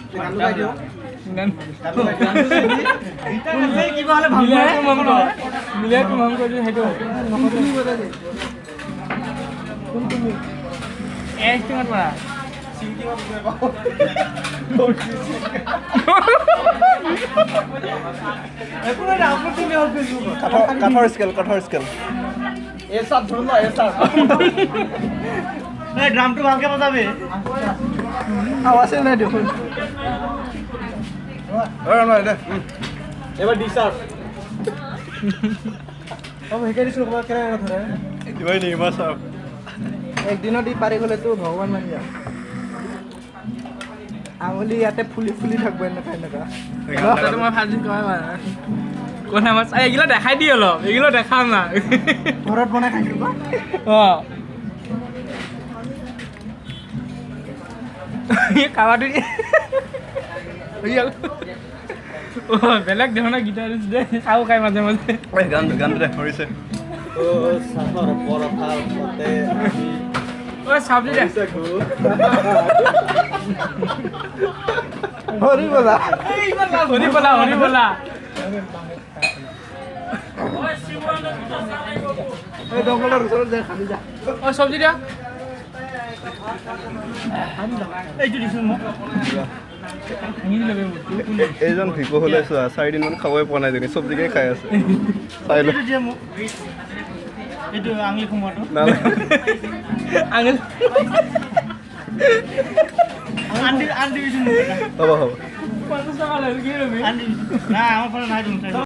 মিলাই তোমাম কৰি সেইটো কিমান পৰা কাঠৰ স্কেল, কাঠৰ স্কেল। ড্ৰামটো ভালকে বজাবি। আৱাজে নাই দেখোন। এবাৰ ডিচাৰ্জ শিকাই দিছিলোঁ ক'ৰবাত কেনেকৈ ধৰে। দিবই নেকি মই চাওঁ। একদিনত ই পাৰি গ'লেতো ভগৱান মানি যাম। আঙুলি ইয়াতে ফুলি ফুলি থাকিব এনেকুৱা এনেকুৱা। কোনা মাছ এইগিলা দেখাই দি অলপ, এইগিলা দেখাম না। ঘৰত বনাই খাইছোঁ। অঁ, খাৱাটো বেলেগ ধৰণৰ গীটাৰ দে, চাও খাই মাজে মাজে। গান গান দে ধৰিছে। চাবজি দে। হৰি বলা, হৰি বলা, হৰি বলা। এই দমকলৰ ওচৰত যাই খাবি যা। অ, চব্জি দিয়া। এইজন ভিকু হ'লে চোৱা, 4 দিনমান খাবই পোৱা নাই, জনী চব্জিকে খাই আছে। চাই ল। এইটো আঙুলি সোমোৱাটো। আঙুলি। আন দিবিচোন। হ'ব হ'ব। 50 টকা লৈ কি ল'বি? নাই, আমাৰ ফালে নাই।